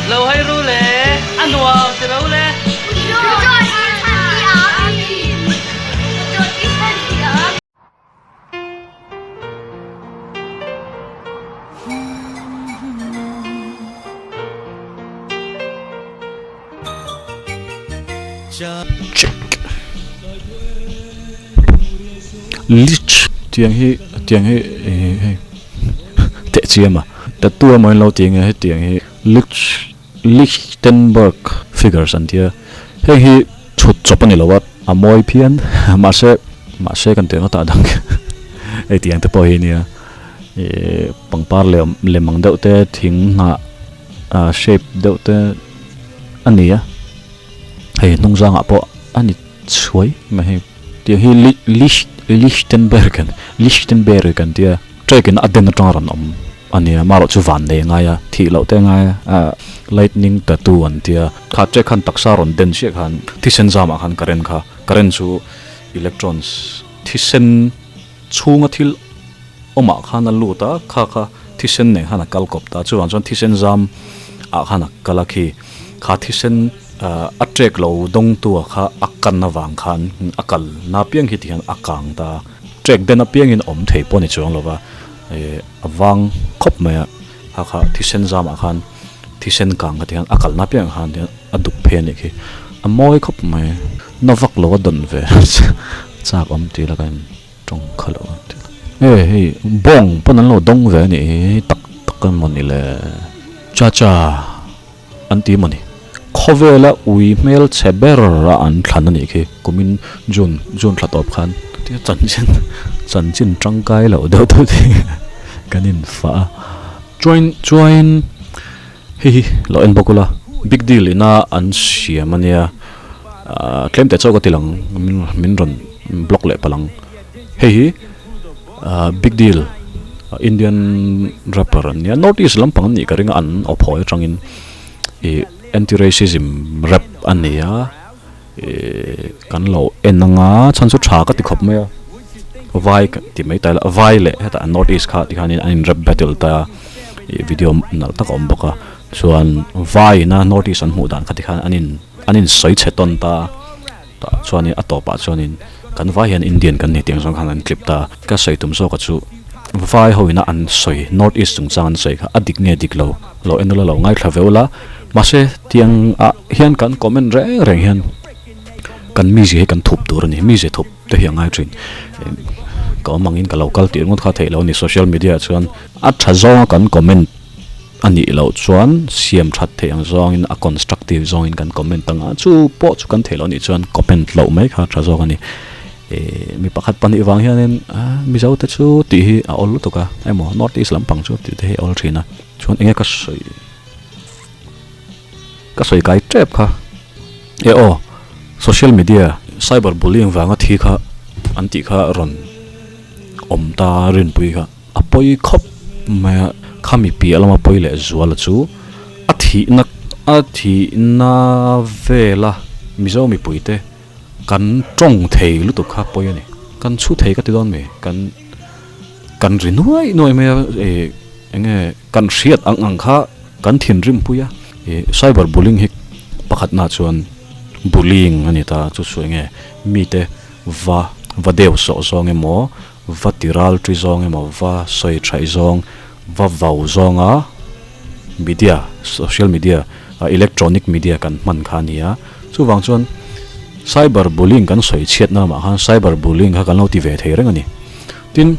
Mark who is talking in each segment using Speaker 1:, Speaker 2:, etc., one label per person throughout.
Speaker 1: Lo hai ru le, a nuam ti ro le.
Speaker 2: Lich tiang hi tiang hi ih hei teh chiam a tattoo emaw in lo ti nge hetiang hi lich Lichtenberg figures an tia heng hi chhut chawp a ni lo a a mawi phian mahse mahse kan tih ngawtah dang hei tiang te pawh hi nia ih pangpar leh lem ang deuh te thing hnah ah shape deuh te a ni a hei hnung zangah pawh a ni chhuai mai hei tiang hi Lich Lichtenberg Lichtenberg an tia. Trek in a den atanga rawn awm a nia, amaherawh chu van nei a ngai a, thih loh te a ngai a, lightning tattoo an tia, kha trek khan taksa rawn den chiah khan thisen zamah khan current kha, current chu electrons thisen chhunga thil awmah khan a lut a, kha kha thisen nen khan a kal kawp ta, chuvang chuan thisen zam ah khan a kal a khi, kha thisen a trek lo dawngtu ah kha a kan avang khan a kal na piang hi tihian a kang ta a. Trek den apiangin awm thei pawh a ni chuang lova, ih a vang khawp mai a, kha kha thisen zamah khan thisen kang kha tikhan a kalna apiangah khan hian a duk phei a nih khi, a mawi khawp mai, na vak lo a dawn ve chak awm tih la ka in tawng kha lo a ti e hei bawng pawn an lo dawng ve a nih hi tak tak emaw ni le cha cha. An ti maw ni? Khawvela ui hmel chhe ber a an thlan a nih khi kumin June June thla tawp khan tia chanchin chanchin tangkai loh deuh deuh te hi kan infah a. Chuan chuan hei hi lo en bawk ula big deal ina an siam a nia ah tlem teh chauh ka ti lang min min rawn block leh palh ang hei hi ah big deal. Indian rapper an nia North East lampang an nih ka ring a an aw phawi atangin ih anti racism rap a ni a ih kan lo en anga chhan chu tha ka ti khawp mai a vai ti mai ta ila vai leh hetah North East kha tikhanin an in rap battle ta a ih video nalh tak a awm bawk a chuan vai ina North East an hmuh dan kha tikhan an in an in sawi chhe tawn ta a. Tah chuanin a tawpah chuanin kan vai hian Indian kan ni tih ang zawng khan an clip ta. Ka sawi tum zawk a chu vai ho ina an sawi North East chungchang an sawi kha a dik nge dik lo lo en ula lo ngaithla ve ula mahse tiang ah hian kan comment reng reng hian kan mizia hi kan thup tur a ni mizia thup te hi a ngai thin ka awm angin ka lo kal tih ringawt kha theih lo a ni social media ah chuan a tha zawnga kan comment A nih loh chuan siam that theih ang zawngin a constructive zawngin kan comment ang a, chu pawh chu kan theih loh anih chuan comment loh mai kha tha zawk a ni. Ih mi pakhat pahnih vang hianin Mizo te chu tih hi a awl lutuk a, emaw North East lampang chu tih te hi a awl thin a, chuan enge ka sawi ka sawi kai tep kha e aw social media cyber bullying vanga thi kha an tih kha rawn awm ta rinpui kha. A pawi khawp mai a, khami piah lama pawi leh zuala chu a thihna a thihna vela Mizo mipuite kan tawng thei lutuk kha pawi a ni. Kan chhu thei ka ti dawn mi, kan kan ri nuai nuai mai a ih eng nge kan hriat ang ang kha kan thinrim pui a. Ih cyber bullying hi pakhatna chuan bullying a ni ta chu chu eng nge mite va va deu sawh zawng emaw Va ti ral ṭi zawng emaw, va sawi ṭhaih zawng, va vau zawnga media, social media, electronic media kan hman kha a ni a. Chuvang chuan cyber bullying kan sawi chhiatna lamah khan cyber bullying kha kan lo ti ve thei reng a ni. Tin,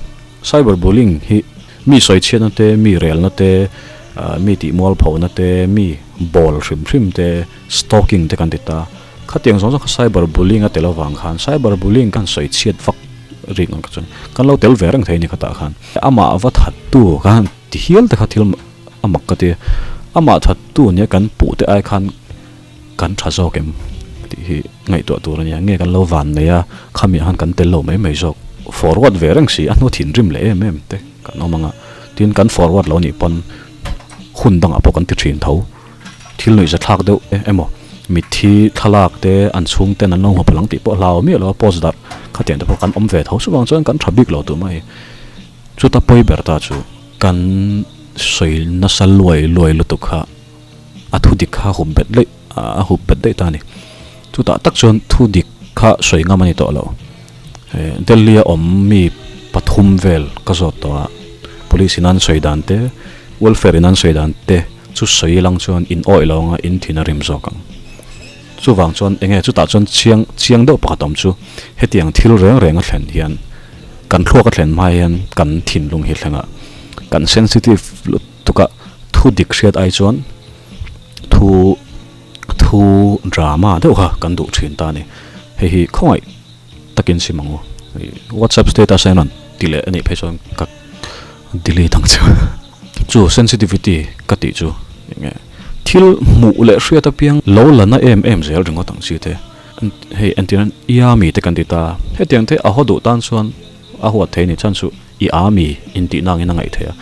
Speaker 2: cyber bullying hi mi sawi chhiatna te, mi relna te, mi tih mualphona te, mi bawl hrim hrim te, stalking te kan ti ta. Khatiang zawng zawng kha cyber bullying a tel avang khan cyber bullying kan sawi chhiat vak rik ang kha chuan kan lo tel ve reng thei a ni khatah khan. Amah va thattu khan ti hial te kha thil a mak ka ti a, amah thattu nia kan puh te ai khan kan tha zawk em tih hi ngaihtuah tur a nia, nge kan lo van nei a khamiah khan kan tel lo mai mai zawk. Forward ve reng si a hnu thinrim leh em em te kan awm ang a, tin kan forward lo nih pawn hun dangah pawh kan ti thin tho. Thil nuihza thlak deuh emaw mitthi thlalak te an chhung ten an lo nghawp lang tih pawh a hlau miah lo a post darh khatiang te pawh kan awm ve tho chuvang chuan kan tha bik lo tur mai chuta pawi ber ta chu kan sawi nasa luai luai lutuk kha a thu dik kha hup bet daih a hup bet daih ta a ni. Chutah tak chuan thu dik kha sawi ngam a ni tawh lo. Delhi a awm mi pathum vel ka zawt tawh a, police in an sawi dan te, welfare in an sawi dan te chu sawi lang chuan in awih lo anga in thin a rim zawk ang. Chuvang chuan enge chutah chuan chiang chiang deuh pakhat awm chu hetiang thil reng reng a thlen hian kan thluak a thlen hma hian kan thinlung hi thleng a, kan sensitive lutuk a, thu dik hriat ai chuan thu thu drama deuh kha kan duh thin ta a ni. Hei hi khawngaih takin sim ang u. WhatsApp status a rawn ti leh a nih phei chuan ka delete ang che. Chu sensitivity ka tih chu enge thil hmuh leh hriat apiang lo la na em em zel ringawt ang chi te. Hei entirna i a mi te kan ti ta. Hetiang te a haw duh tan chuan a huat thei ni chan chu i a mi intihna angin a ngaih theih a.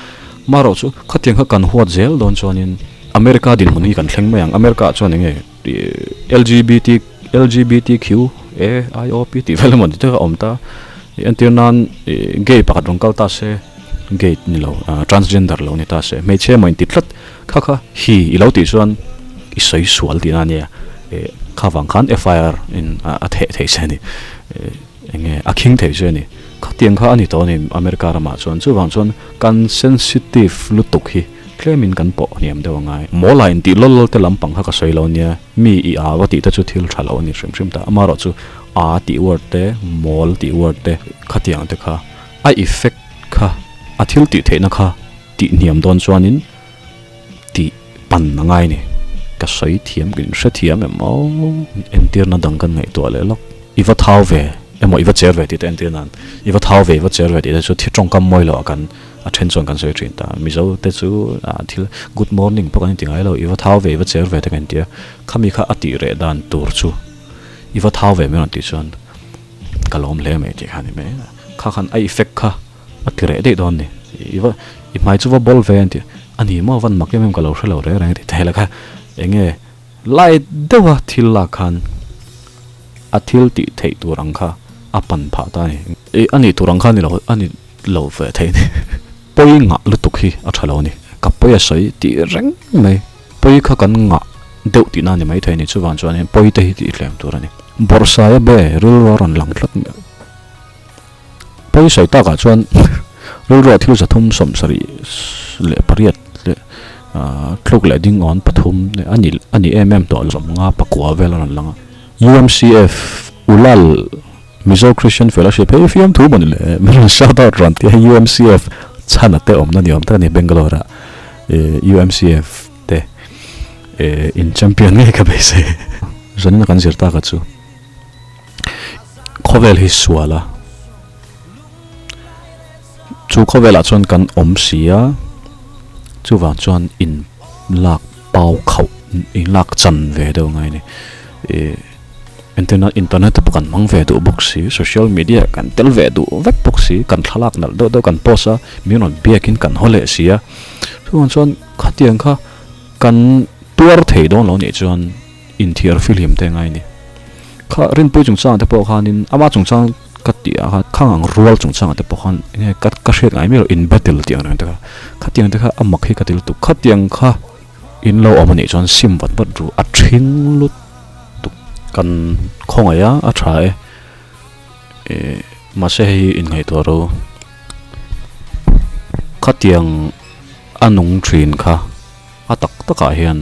Speaker 2: Marawh chu khatiang kha kan huat zel dawn chuanin America dinhmun hi kan thleng mai ang. America ah chuan enge LGBT LGBTQ A I O P tih vel emaw ni te kha a awm ta. Entir nan gay pakhat rawn kal ta se gay ni lo transgender lo ni ta se hmeichhia emaw inti tlat kha kha hi i lo tih chuan i sawi sual tihna a nia. Kha vang khan FIR in a theh theih se a ni. Enge a khing theih se a ni. Khatiang kha a ni tawh a ni America ramah chuan. Chuvang chuan kan sensitive lutuk hi tlemin kan pawh hniam deuh a ngai. Mawl ah intih lawl lawl te lampang kha ka sawi lo nia, mi i au a tih te chu thil tha lo a ni hrim hrim ta. Amaherawh chu a tih word te, mawl tih word te khatiang te kha a effect kha a thil tih theihna kha tih hniam dawn chuanin tih pan a ngai a ni. Ka sawi thiam ka inhre thiam em aw. Entirna dang kan ngaihtuah leh lawk. I va thau ve emaw i va cher ve tih te entir nan i va thau ve i va cher ve tih te chu thi tawngkam mawi loh ah kan a then chuan kan sawi thin ta. Mizo te chu ah thil good morning pawh kan inti ngai lo i va thau ve i va cher ve te kan inti a. Khami kha a tih reh dan tur chu i va thau ve mai rawn tih chuan ka lawm hle mai tih kha a ni mai a. Kha khan a effect kha a ti reh daih dawn a ni. I va i hmai chu va bawl ve a ni tih a ni maw van mak em em ka lo hre lo reng reng tih te la kha eng nge Light deuha thil lak khan a thil tih theih tur ang kha a pan phah ta a ni. Ih a nih tur ang kha a ni lo a ni lo ve thei a ni. Pawi ngah lutuk hi a tha lo a ni. Ka pawi a sawi tih reng mai. Pawi kha kan ngah deuh tihna a ni maithei a ni. Chuvang chuanin pawi te hi tih hlem tur a ni. Bawrhsaia be rilru a rawn lang tlat mai. Pawi sawi takah chuan rilruah thil zathum sawmsarih leh pariat leh thluk leh ding awn pathum leh a ni a ni em em tawh zawmnga pakua vel a rawn lang a. UMCF Ulal Mizo Christian Fellowship hei fiamthu maw ni le min rawn shout out rawn tia UMCF chhana te awmna ni awm tak a ni Bangalore ah UMCF te in champion ngei ka beisei zanin a kan zir tak a chu. Khawvel hi sual a, chu khawvelah chuan kan awm si a, chuvang chuan in lak pau khauh in lak chan ve deuh ngai a ni. Ih internet internet te pawh kan hmang ve duh bawk si, social media kan tel ve duh vek bawk si, kan thlalak nalh deuh deuh kan post a, mi rawn biakin kan haw leh si a, chuvang chuan khatiang kha kan tuar thei dawn lo nih chuan. Inthiar fihlim te ngai ni. Kha Rinpui chungchangah te pawh khanin ama chungchang ka tih ah khan khang ang rual chungchangah te pawh khan enge ka ka hriat ngai miah lo in battle tih ang reng te kha khatiang te kha a mak hi ka ti lutuk khatiang kha in lo awm anih chuan sim vat vat ru a thing lutuk kan khawngaih a a tha e ih mahse hei hi inngaihtuah ro khatiang a nung thin kha a tak takah hian.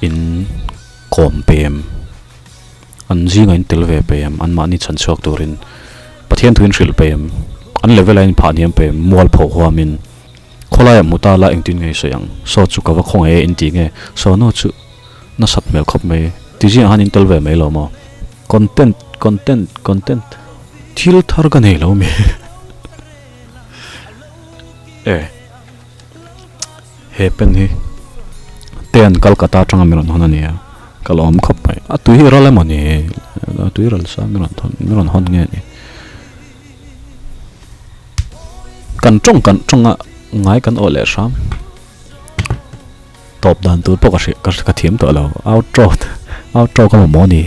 Speaker 2: In kawm pem, an zingah in tel ve pem, an mahni chhan chhuak turin Pathian thu in hrilh pem, an level ah in phah hniam pem, mual pho huamin khawlaiah hmu ta la engtin nge i sawi ang, saw chu ka va khaw nge in ti nge, saw nu chu nasat hmel khawp mai, ti zingah khan in tel ve mai lo maw? Content, content, content, thil thar ka nei lo mi e. He pen hi ten Calcutta atanga min rawn hawn a ni a, ka lawm khawp mai. A tui hi ral emaw ni? A tui ral sa min rawn thawn min rawn hawn nge ni? Kan tawng kan tawng a ngai kan awh leh hram. Tawp dan tur pawh ka hria ka thiam tawh lo. Outro outro ka mamawh a ni.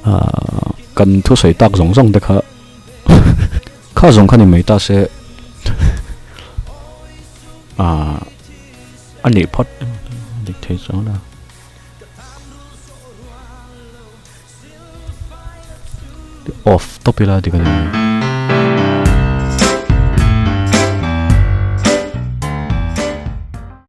Speaker 2: Ahh kan thusawi tak zawng zawng te kha Kha zawng kha ni mai ta se ah a nih phawt. Dik thei chuang lo. Off tawp ila dik a ni.